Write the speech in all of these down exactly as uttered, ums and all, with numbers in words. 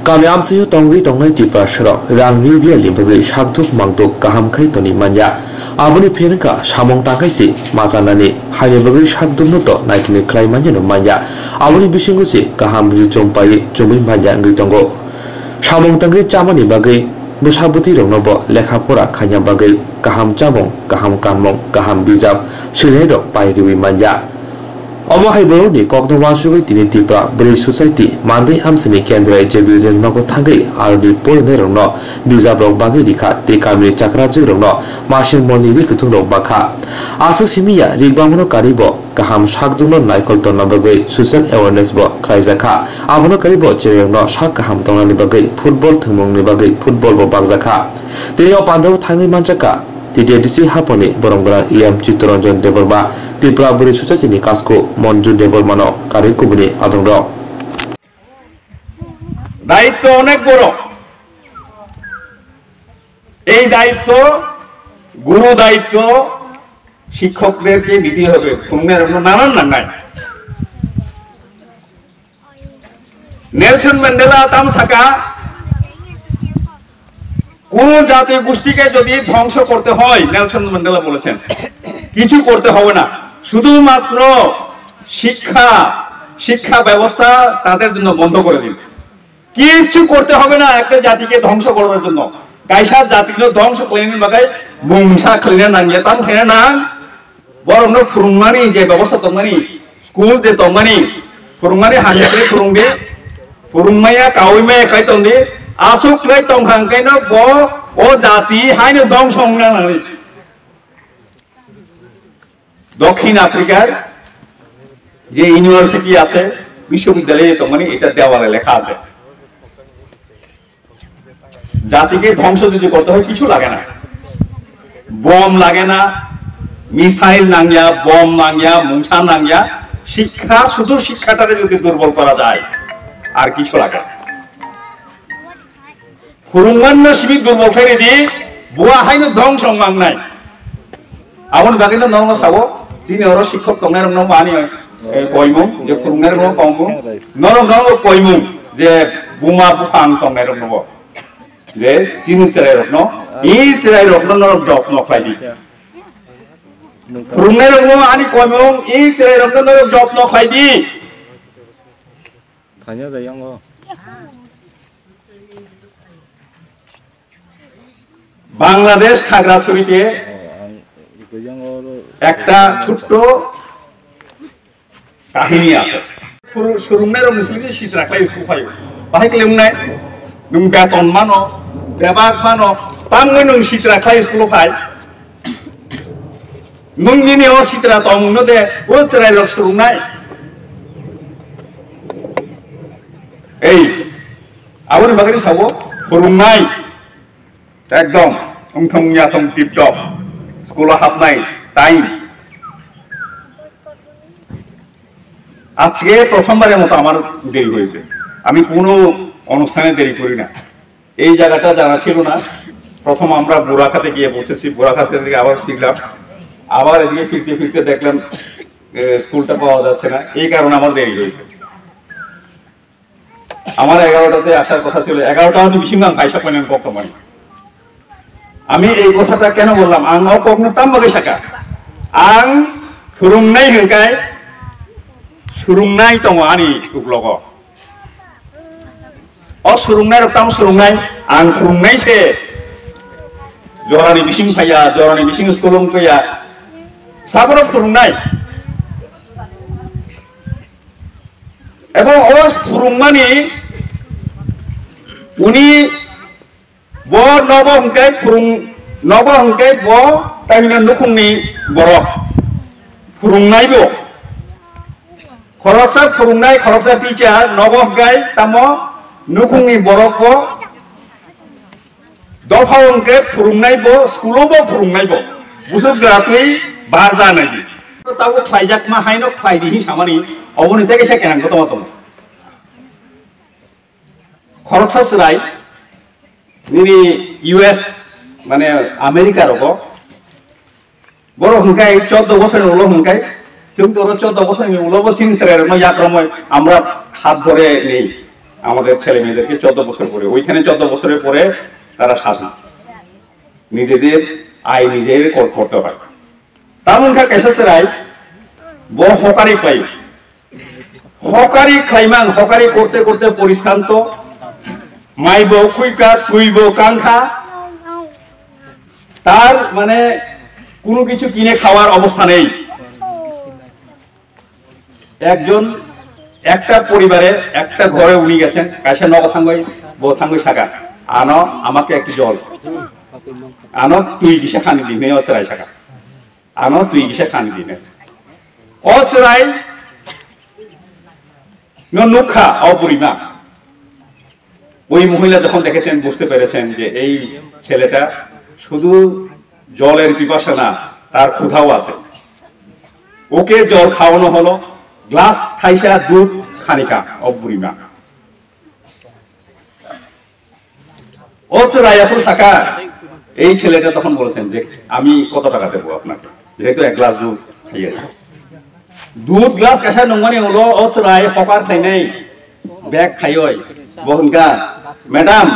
Kami amchaio tongwi tongnai Tiprasarok rang ri biyalni bagwi sakduk mangduk kaham khai toni manya. Aboni pherengkha samung tangkhaisi machanani haini bagwi sakdukno to naitini khlai manyano manya. Aboni bisingo se kaham ri chum paiwi chumwi manya wngwi tongo. Samung tangwi chamani bagwi bwsa bwtwirokno bo lekha pora khaina bagwi kaham chamung, kaham kanmung, kaham bijap swinairok pai riwi manya. Omo hai borokni kokno uansugwi tini Tipra Bwrwi Society Mandai Amsini Kendrai J B Reng nogo thangwi aroni porinairokno bijaprok bagwi rikha tei kamini chakrajikrokno masing molni ri kuthungrok bakha. Aswk simi ya rik bangmano karibo kaham sakdukno naikol tonna bagwi social awareness bo khlaijakha. Abono karibo chwrairokno sak kaham tongnani bagwi football thwngmungni bagwi football bo bakjakha. Tini o pandao thangwi manjakha. T T A D C haponi boromgwrang E M Chittaranjan Debbarma, Tripura Bwrwi Society ni kasko Monju Debbarmano karwi kubuni adongrok. দায়িত্ব অনেক বড়। এই দায়িত্ব, গুরু দায়িত্ব শিক্ষকদেরকে নিতে হবে, ফোনের জন্য নানান নাঙ্গায়। নেলসন ম্যান্ডেলা তাম সাকা, কোন জাতি গোষ্ঠীকে যদি ধ্বংস করতে হয়, নেলসন ম্যান্ডেলা বলেছেন, কিছু করতে হবে না, শুধুমাত্র শিক্ষা, শিক্ষা ব্যবস্থা তাদের জন্য বন্ধ করে দিন। কিছু করতে হবে না একটা জাতিকে ধ্বংস করার জন্য। Kaisa jati no dhongso khlaina bagwi mungsa khlaina nang ya, tam khlaina nang. Borok no phwrwngmani je bebosta tongmani, school je tongmani, phwrwngmani hamya khe phwrwng di, phwrwngmaya kaui maya khai tong di, aswk khlai tong hang khe no bo o jati hai no dhongso wngna nang. দক্ষিণ আফ্রিকার যে ইউনিভার্সিটি আছে, বিশ্ববিদ্যালয়ে তো মানে এটা দেওয়ালে লেখা আছে, জাতিকে ধ্বংস যদি করতে হয় কিছু লাগে না, বোম লাগে না, মিসাইল নাঙ্গিয়া, বোম নাঙ্গিয়া, মুংসা নাঙ্গিয়া, শিক্ষা, শুধু শিক্ষাটাকে যদি দুর্বল করা যায় আর কিছু লাগে না। Phwrwngmano simi durbol khlai ridi, bo haino dhongso wng mangnai. Aboni bagwino norokno sao, chini oro sikhok tongnai rokno bo ani, eh, koimung, je phwrwngnairokno koimung, norokno bo koimung, je buma buphang tongnai rokno bo, je chini chwrai rokno, i chwrai rokno norok jotno khlai di. Phwrwngnairokno ani koimung, i chwrai rokno norok jotno khlai di. Thanya jai yango. Bangladesh খাগড়াছড়িতে একটা ছোট্ট কাহিনী আছে। Phwrwng-, phwrwngnairok ni simi se sitra khlai school phaio. Bahai kle wngnai, nwng beton mano, bebak mano, tamni nwng sitra khlai school phai. Nwng nini o sitra tongmungno de, o chwrairok swrwngnai. Ei, aboni bagwi sao, phwrwngnai. Ekdom, wngthong yathong tip top. School-o hapnai time. আজকে প্রথমবারের মতো আমার দেরি হয়েছে। আমি কোনো অনুষ্ঠানে দেরি করি না। এই জায়গাটা জানা ছিল না। প্রথম আমরা বুড়াখাতে গিয়ে পৌঁছেছি, বুড়াখাতে থেকে আবার ফিরলাম, আবার এদিকে ফিরতে ফিরতে দেখলাম, এ, স্কুলটা পাওয়া যাচ্ছে না, এই কারণে আমার দেরি হয়েছে। আমার এগারোটাতে আসার কথা ছিল, এগারোটা হতে বেশি না, ভাই সাহেব, আমি কত মানে। আমি এই কথাটা কেন বললাম? Ang o kokno tamo bagwi sakha? Ang phwrwngnai hwnkhe swrwngnai tongo ani uklogo. O swrwngnairok tamo swrwngnai? Ang phwrwngnai se. Jorani bising phaiya, jorani bising school wng paiya. Sabono phwrwngnai. Ebong o phwrwngmani uni Bo nobo hwnkhe phwrwng-, nobo hwnkhe bo tamino nukhungni borok. Phwrwngnaibo. Khoroksa phwrwngnai, khoroksa teacher, nobo hwnkhe tamo nukhungni borok bo. Dopha hwnkhe phwrwngnaibo, school-o bo phwrwngnaibo. Busuk gratwi barja naidi. Tabo khlaijakma haino khlaidi hin samani, oboni tei kaisa kenang kotorma tongo. Khoroksa chwrai nini U S, mane America rogo, borok hwnkhe choddo bosorni ulo hwnkhe, chwng toro choddo bosorni ulo bo chini chwrai rokno yakromoi amra hat dhore nei. আমাদের ছেলে মেয়েদেরকে চোদ্দ বছর পরে, ওইখানে চোদ্দ বছরের পরে তারা স্বাধীন, নিজেদের আয় নিজের কর-, করতে পারে। তেমন কার কাছে সেরাই বড় হকারি পাই, হকারি খাইমান, হকারি করতে করতে পরিশ্রান্ত, মাইবো খুইকা, তুইবো কাঙ্খা, তার মানে কোনো কিছু কিনে খাওয়ার অবস্থা নেই। একজন, একটা পরিবারে, একটা ঘরে উনি গেছেন, kaisa nogo thangwi, bo thangwi saka, "Ano, amake ekti jol, ano twi kisa khani di, neo cherai saka, ano twi kisa khani di, ne." O cherai no nukha, o burima. ওই মহিলা যখন দেখেছেন, বুঝতে পেরেছেন যে এই ছেলেটা শুধু জলের পিপাসা না, তার ক্ষুধাও আছে। ওকে জল খাওয়ানো হলো, গ্লাস থাইসা দুধ খানিকা, অবুরিমা। ও চোরাই এখন থাকা, এই ছেলেটা তখন বলেছেন যে, "আমি কত টাকা দেবো আপনাকে, যেহেতু এক গ্লাস দুধ খাইয়েছে।" Dud glass kaisa nungmani ulo o chwrai hokar khlainai bag khaioi. Bo hwnkha, "Madam,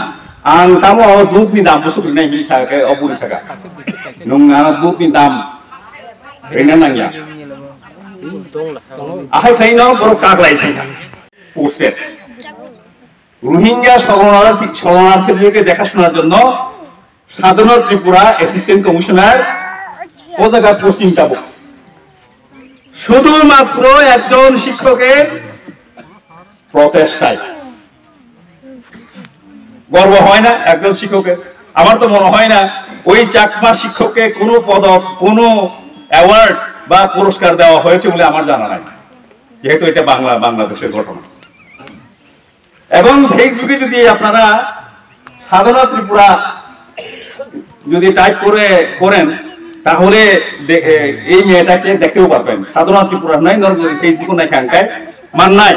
ang tamo o dud ni dam bwswk rinai hwnwi sa khe o buri saka. Nwng ano dud ni dam rina nangya." Ahai khlaino borok kaklai thangkha. Posted. Rohingya শরণার্থী, শরণার্থীদেরকে দেখাশোনার জন্য সাধনা Tripura assistant commissioner ও জায়গা পোস্টিং পাবো। শুধুমাত্র একজন শিক্ষকের প্রচেষ্টায়। গর্ব হয় না একজন শিক্ষকের? আমার তো মনে হয় না ওই চাকমা শিক্ষককে কোনো পদক, কোনো অ্যাওয়ার্ড বা পুরস্কার দেওয়া হয়েছে বলে আমার জানা নাই, যেহেতু এটা বাংলা, বাংলাদেশের ঘটনা। এবং ফেসবুকে যদি আপনারা সাধনা ত্রিপুরা যদি টাইপ করে করেন, তাহলে দে-, এ, এই মেয়েটাকে দেখতেও পারবেন। সাধনা ত্রিপুরা নাই, নর-, ফেসবুকও নাই খানকায়, মান নাই।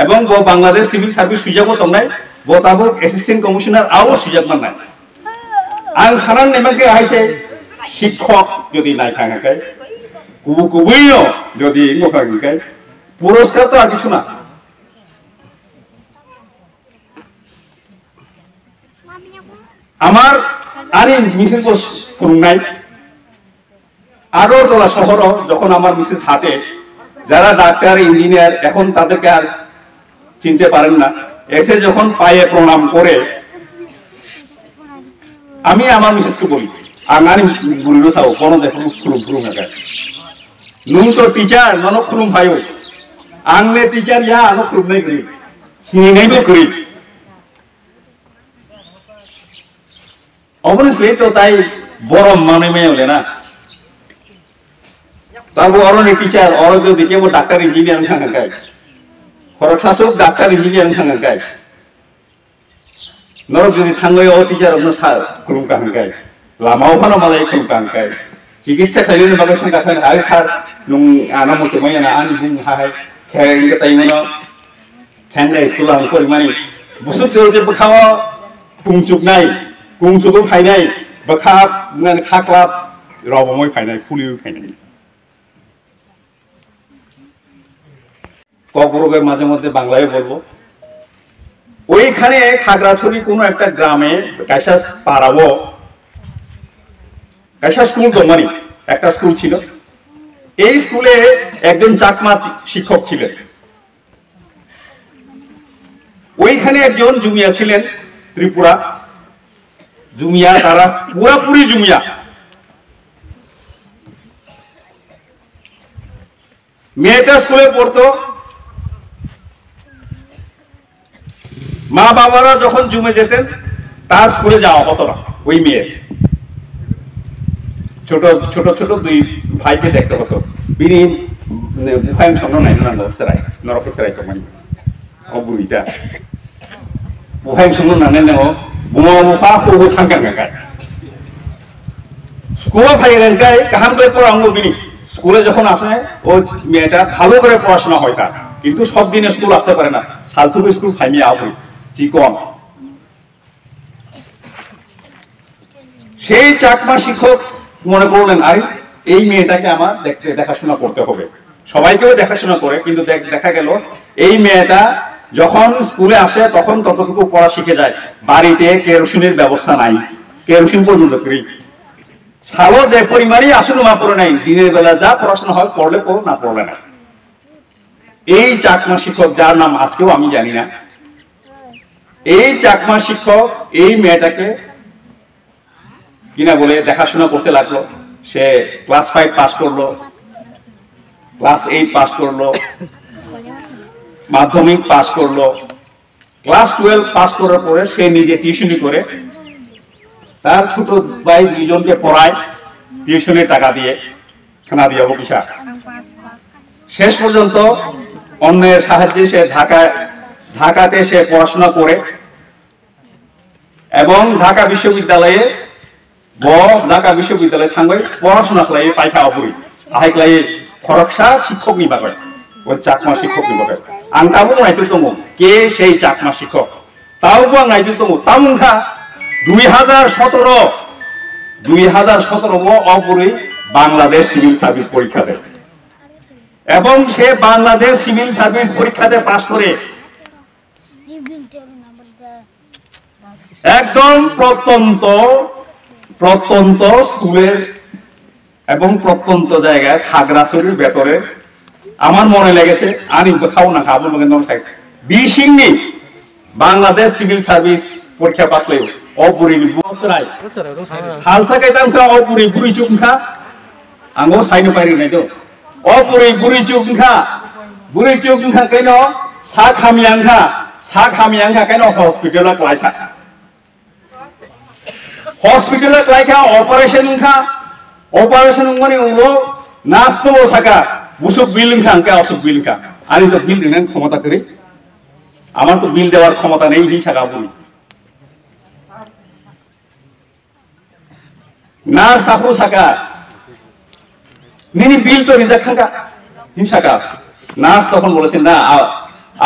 এবং ব-, বাংলাদেশ সিভিল সার্ভিস সুযোগও তো নাই, ব তাবো অ্যাসিস্ট্যান্ট কমিশনার আও সুযোগ মান নাই। Ang sanan nemang ke hai se শিক্ষক যদি নাই খানকায়, কুবু কুবুইও যদি মুখাঙ্কায়, পুরস্কার তো আর কিছু না। আমার, আমি মিসেস বোস খুলনায় আগরতলা শহরও যখন আমার মিসেস হাঁটে, যারা ডাক্তার, ইঞ্জিনিয়ার, এখন তাদেরকে আর চিনতে পারেন না, এসে যখন পায়ে প্রণাম করে, আমি আমার মিসেসকে বলি, "Ang ani burino sao, bono de khulum khulum khulum kha. Nwng to teacher, nono khulum phaio. Ang le teacher ya, ano khulum nai kwrwi. Sini nai bo kwrwi." Oboni sle to tai borom manwi maya le na. Tabo oro ni teacher, oro jodi kebo doctor engineer wngkha hwnkai. Khorok sasuk doctor engineer wngkha hwnkai. Norok jodi thangwi o teacher rokno sa khulum kha hwnkai. Lama o phano malai khulum kha hwnkai. Chikitsa khainani bagwi thangkha khe, "Ai sir, nwng ano muchungmani na ani bung ha hai khe wngkhe tai mano." Thangra school ang porimani. Busuk jora je bwkhao kungchuknai, kungchukwi phainai, bwkha mane khaklap robomoi phainai, phuliwi phainai. Kokborok মাঝে মধ্যে বাংলায় বলবো। ওইখানে খাগড়াছড়ি কোনো একটা গ্রামে, কাইসা পাড়াও, কাইসা স্কুল তো মানে একটা স্কুল ছিল। এই স্কুলে একজন চাকমা শিক্ষক ছিলেন। ওইখানে একজন জুমিয়া ছিলেন, ত্রিপুরা জুমিয়া, তারা পুরাপুরি জুমিয়া। মেয়েটা স্কুলে পড়তো, মা বাবারা যখন জুমে যেতেন, তার স্কুলে যাওয়া হতো না। ওই মেয়ের ছোট ছোট ছোট দুই ভাইকে দেখতে হতো। Bini, mm, buphang songno naina nango chwrai, norok khe chwrai tongmani. O bwrwi da. Buphang songno nanai nango, buma bupha hu hu thang kang kang kai. School phai kang kai, kaham khe pora wngbo bini. School-e jokhon asai, o miyata bhalo kore porashona hoi tar. Kintu sob din school aste pare na. Salthuk school phai miya aboni. Chikon. সেই চাকমা শিক্ষক মনে করলেন, "আরে, এই মেয়েটাকে আমার দেখতে, দেখাশোনা করতে হবে।" সবাইকেও দেখাশোনা করে, কিন্তু দেখ-, দেখা গেল এই মেয়েটা যখন স্কুলে আসে তখন ততটুকু পড়া শিখে যায়। বাড়িতে কেরোসিনের ব্যবস্থা নাই, কেরোসিন পর্যন্ত ফ্রি। সালো যে পরিমাণই আসুক না পড়ে নাই, দিনের বেলা যা পড়াশোনা হয় পড়লে পড়ো, না পড়লে না। এই চাকমা শিক্ষক, যার নাম আজকেও আমি জানি না, এই চাকমা শিক্ষক এই মেয়েটাকে কিনা বলে দেখাশোনা করতে লাগলো। সে ক্লাস ফাইভ পাস করলো, ক্লাস এইট পাস করলো, মাধ্যমিক পাস করলো, ক্লাস টুয়েলভ পাস করার পরে সে নিজে টিউশনি করে, তার ছোট ভাই দুইজনকে পড়ায় টিউশনের টাকা দিয়ে, খানা দিয়ে অফিসা। শেষ পর্যন্ত অন্যের সাহায্যে সে ঢাকায়, ঢাকাতে সে পড়াশোনা করে এবং ঢাকা বিশ্ববিদ্যালয়ে, bo Dhaka Biswabidhyalaya thangwi porasona khlaiwi paikha, obwrwi ahai khlaiwi khoroksa shikhokni bagwi, o chakma shikhokni bagwi. Ang tabuk naitwi tongo, ke sei chakma shikhok? Tabukbo ang naitwi tongo, tamo wngkha dui hazar sotoro, dui hazar sotoro o obwrwi Bangladesh Civil Service porikha de, ebong se Bangladesh Civil Service porikha de pass kore. একদম প্রত্যন্ত, প্রত্যন্ত স্কুলের এবং প্রত্যন্ত জায়গায় খাগড়াছড়ির ভেতরে আমার মনে লেগেছে, ani bwkhao nangkha, abo loge norok sai bisingni Bangladesh Civil Service porikha pass khlaio. O bwrwini bwswrai salsa kaitam kha, o bwrwi bwrwi chuk wngkha. Ang o saino pairi nai do. O bwrwi bwrwi chuk wngkha, bwrwi chuk wngkha kaino sak hamya wngkha, sak hamya wngkha kaino hospital o klaikha. Hospital o klaikha, operation wngkha, operation wngmani ulo nurse no bo saka, busuk bill wngkha, hwnkhe asuk bill wngkha. Ani to bill rinani khomota kwrwi, amar to bill dewar khomota nei, hinwi saka bwrwi. Nurse aphuru saka, "Nini bill to rijak thangkha," hinwi saka. Nurse তখন বলেছে, "না, আ-,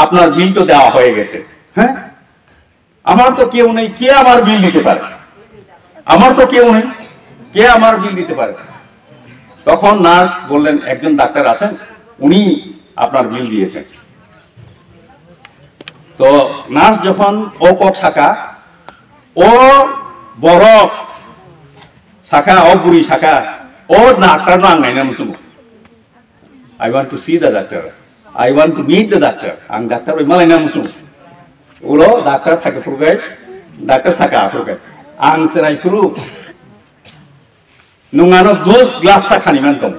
আপনার বিল তো দেওয়া হয়ে গেছে।" হ্যাঁ, আমার তো কেউ নেই, কে আমার বিল দিতে পারে? আমার তো কেউ নেই, কে আমার বিল দিতে পারে? তখন নার্স বললেন, "একজন ডাক্তার আছেন, উনি আপনার বিল দিয়েছেন।" তো নার্স যখন o kok saka, o borok saka, o bwrwi saka, "O doctor no ang naina muchungo. I want to see the doctor. I want to meet the doctor. Ang doctor bai malaina muchungo." Ulo doctor phai phuru khe, doctor saka phuru khe, "Ang chwrai phuru, nwng ano dud glass sa khani man tong.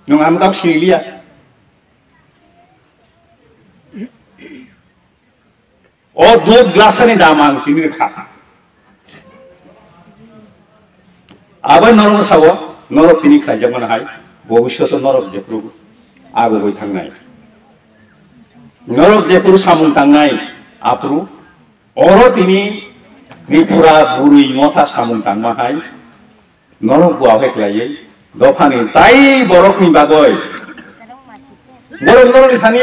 Nwng ano tak siliya." O dud glass ni dam ang tini rwkha. Abo norok sao, norok tini khlaijak mano hai, bobisyoto norok jephuru agugwi thangnai. Norok jephuru samung tangnai, aphuru oro tini Tripura bwrwi motha samung tangma hai, norok bo aphai khlaiwi dophani tai borokni bagwi, borok norokni thani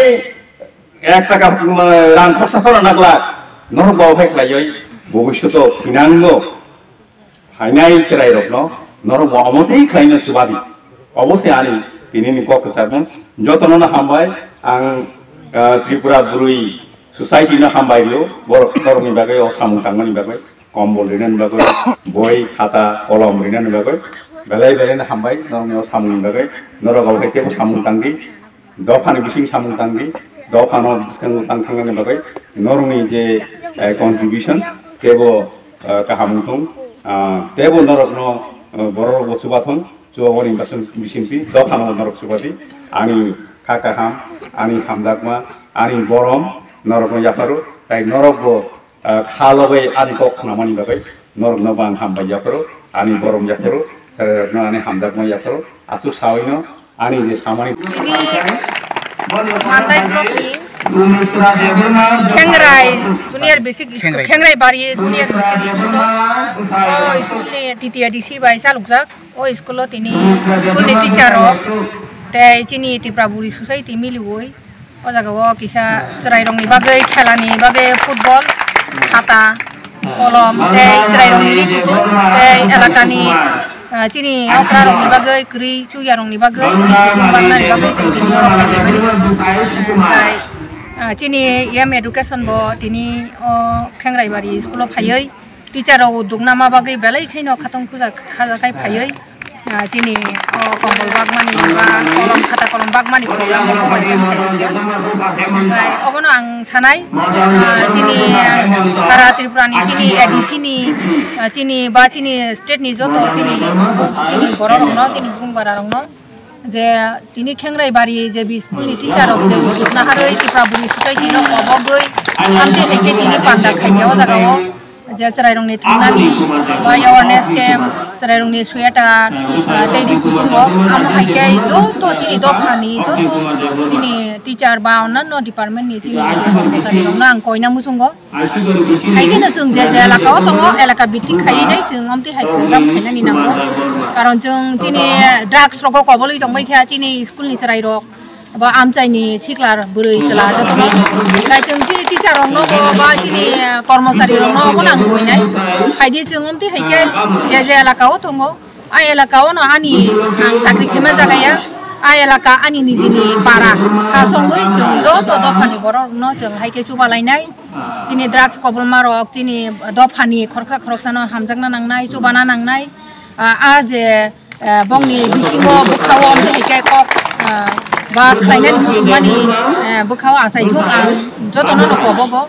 ek taka, um, rang khorsa phano naglak, norok bo aphai khlaiwi bobisyoto phinango phainai chwrairokno norok bo omo tei khlaina chubadi. Obo se ani tinini kok kwchakmung. Jotono no hambai, ang, ah, Tripura Bwrwi Society no hambai rio, borok norokni bagwi o samung tangmani bagwi. Kombol rinani bagwi, boi, khata, kolom rinani bagwi belai belai no hambai norokni o samungni bagwi. Norok obo hai teibo samung tangdi, dophani bising samung tangdi, dophano bwskango tang thangnani bagwi norokni je, eh, contribution teibo, eh, kaham wngthung, ah, teibo norokno, eh, bororokbo chubathung. Chubaoni bisingtwi dophano norok chubadi, ani kha kaham, ani hamjakma, ani borom norokno yapharo, tai norokbo, ah, kha logwi ani kok khnamani bagwi norokno bo ang hambai yapharo, ani borom yapharo, chwrairokno ani hamjakma yapharo, aswk sawi no ani je samani. Tini Mandai blockni Khengrai Junior Basic School, Khengrai. Khengrai Bari Junior Basic School o, o school ni T T A D C bai chalokjak. O school o tini school ni teacher rok tei chini Tripura Buri Society miliwi o jaga o kisa chwrai rok ni bagwi khela ni bagwi football, hata, kolom tei chwrai rok ni ri kutung tei elaka ni, ah, chini okra rok ni bagwi kwrwi chuya rok ni bagwi kutung barna ni bagwi chwng tini oro phai phaimani. Ah, tai Ah, chini M education bo tini o Khengraibari school o phaiwi teacher rok dukna ma bagwi belai khaino khatong khuja khaja khai phaiwi, ah, chini o kombol bagmani ba kolom khata kolom bagmani program bo bai tong khe. Obono ang sanai, ah, chini sara Tripura ni chini A D C ni, ah, chini ba chini state ni joto chini, chini borok rokno, chini bukung bara rokno. Je tini Khengraibari je B school ni teacher rok je uddog naharwi Tripura Buri Society no kobogwi amtwi hai khe tini panda khaikha o jaga o je chwrai rokni thwngnani ba awareness camp, chwrai rokni sweater, ah, tei ri kutung rok amo hai khe joto chini dopha ni joto chini teacher ba onno department ni chini kormochari rokno ang koina muchungo. Hai kheno chwng je je elaka o tongo, elaka bhitik khaiwi nai chwng omtwi hai program khainani nango. Karon chwng chini drugs rogo kobolwi tongbai kha chini school ni chwrai rok, ba amchai ni sikla bwrwi chwla jotono. Kai chwng chini teacher rokno bo ba chini kormochari rokno bo nang koi nai. Hai di chwng omtwi hai khe je je elaka o tongo. A elaka o no ani ang chakri khaima jaga ya. A elaka ani nijini para. Kha songwi chwng joto dophani borok no chwng hai khe chuba lainai. Chini drugs kobolma rok, chini dophani khoroksa khoroksa no hamjakna nangnai, chubana nangnai. Ah, a je, eh, bongni bisingo bwkhao amtwi hai khe kok, ah, ba khlainani muchungmani, eh, bwkhao achai thung ang jotono no kobogo.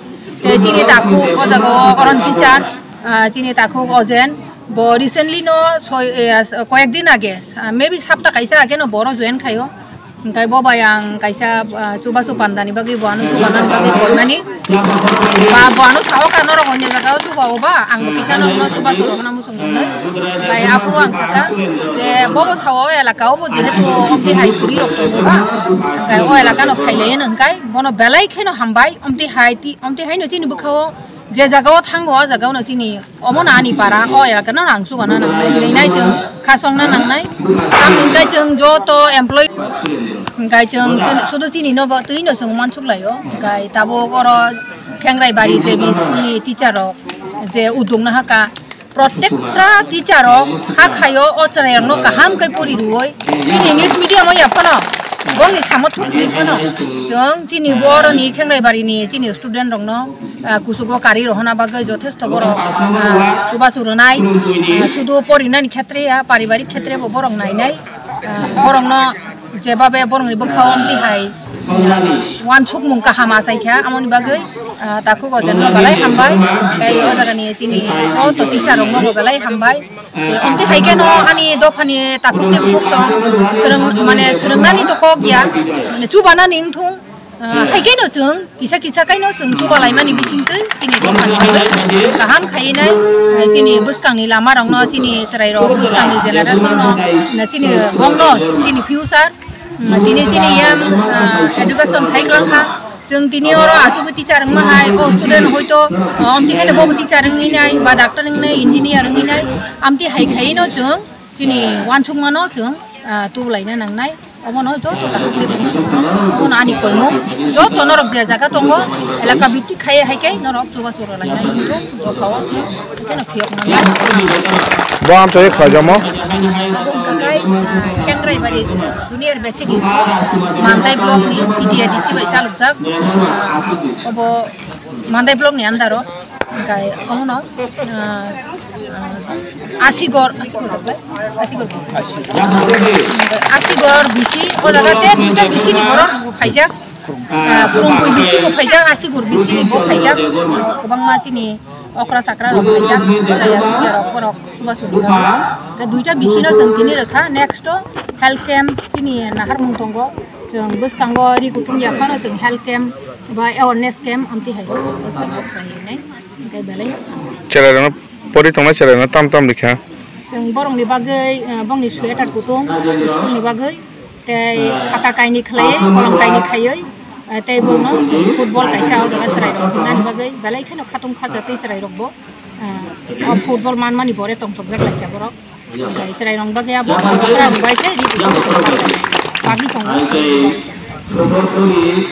Tei chini takhuk o jaga o oron teacher, ah, chini takhuk Ojen. Bo recently no soi, eh, as-, koyek din age, ah, maybe sapta kaisa age no boro join khaio. Hingkai bo bai ang kaisa, ah, chubachu pandani bagwi bo ano chubanani bagwi koimani. Ba bo ano sao ka norok onyo jaga o chuba o ba, ang bo kisa no chubachu rok na muchung nai. Bai aphuru ang saka je bo bo sao elaka o bo jehetu omtwi hai kwrwi rok tongo ba. Hingkai o elaka no khailai hingkai bono belai kheno hambai omtwi hai ti, omtwi hai no chini bwkhao je jaga o thango o jaga o no chini Omo no ani para, o elaka no rang chubana nangnai, hinwi nai chwng khasongna nangnai. Tamni hwnkhe chwng joto employee hwnkhe chwng sudu chini no bo twi no chwng uansuk laio. Hwnkhe tabuk oro Khengraibari J B school ni teacher rok je uduk na haka, protekta teacher rok kha khaio o chwrai rok no kaham khe pori rwui chini English medium o ya phano bongni samo thukni phano chwng chini boroni Khengraibari ni chini student rok no ah, kuchugo kari rohona bagwi jothesto borok, ah, chubachu rwnai, ah, sudu porinani khetre ya, paribarik khetre bo borok nainai, ah, borokno jebabe borokni bwkhao amtwi hai, ah, uansukmung kaham achaikha, amoni bagwi, ah, takhuk Ojenno belai hambai, tei o jagani chini joto teacher rokno bo belai hambai. Tei amtwi hai kheno ani dophani takhuk tei bukhuk song swrwng, mane swrwngnani to kok ya, mane chubanani wngthung. Ah, hai khe no chwng kisa kisa khe no chwng chuba laimani bising twi chini dophani bagwi kaham khaiwi nai, ah, chini bwskangni lama rokno, chini chwrai rok, bwskangni generation no, na chini bongno, chini future, mm, tini chini yang, ah, education cycle kha. Chwng tini oro asugwi teacher wngma hai, o student hoito, ah, omtwi khe no bobo teacher wngwi nai, ba doctor wngwi nai, engineer wngwi nai, amtwi hai khaiwi no chwng Chini uansukmano chwng, ah, tubulaina nangnai. Omono joto takhuk tei bukhuk omono ani koimung. Joto norok je jaga tongo, elaka bhitik khai hai khe norok chubachu rwlainani wngkhe dophao chwng khe no phiyok nangnai. Bo amchai khlaijamo? Bo wngkha khe, ah, Khengraibari Junior Basic School, Mandai block ni P T A D C bai chalokjak. Ah, obo Mandai block ni under o, hingkai omono, ah, ah, Asigor, Asigor, Asigor bisi. Asigor bisi, o jaga te duita bisi ni borok bo phaijak. Ah, Khurungpui bisi bo phaijak, Asigor bisi ni bo phaijak. Kwbangma chini okra chakra rok phaijak, chaya chukya rok borok chubachu rwjak. Hingke duita bisi no chwng tini rwkha, next o health camp chini naharmung tongo. Chwng bwskango ri kutung ya phano chwng health camp ba awareness camp amtwi hai o chwng bwskango khlai nai, hingke belai. Chwrairokno pori tongnai chwrairokno tam tam rikha. Chwng borokni bagwi, eh, bongni sweater kutung school ni bagwi, tei khata kainwi khlaiwi, kolom kainwi khaiwi, eh, tei bono football kaisa o jaga chwrairok thwngna ni bagwi belai kheno khatung khaja tei chwrairokbo, eh, o football manmani bore tongthokjak laikha borok. Hingke chwrairok bagwi abo okra rok bai khe ri kutung bagwi tongo.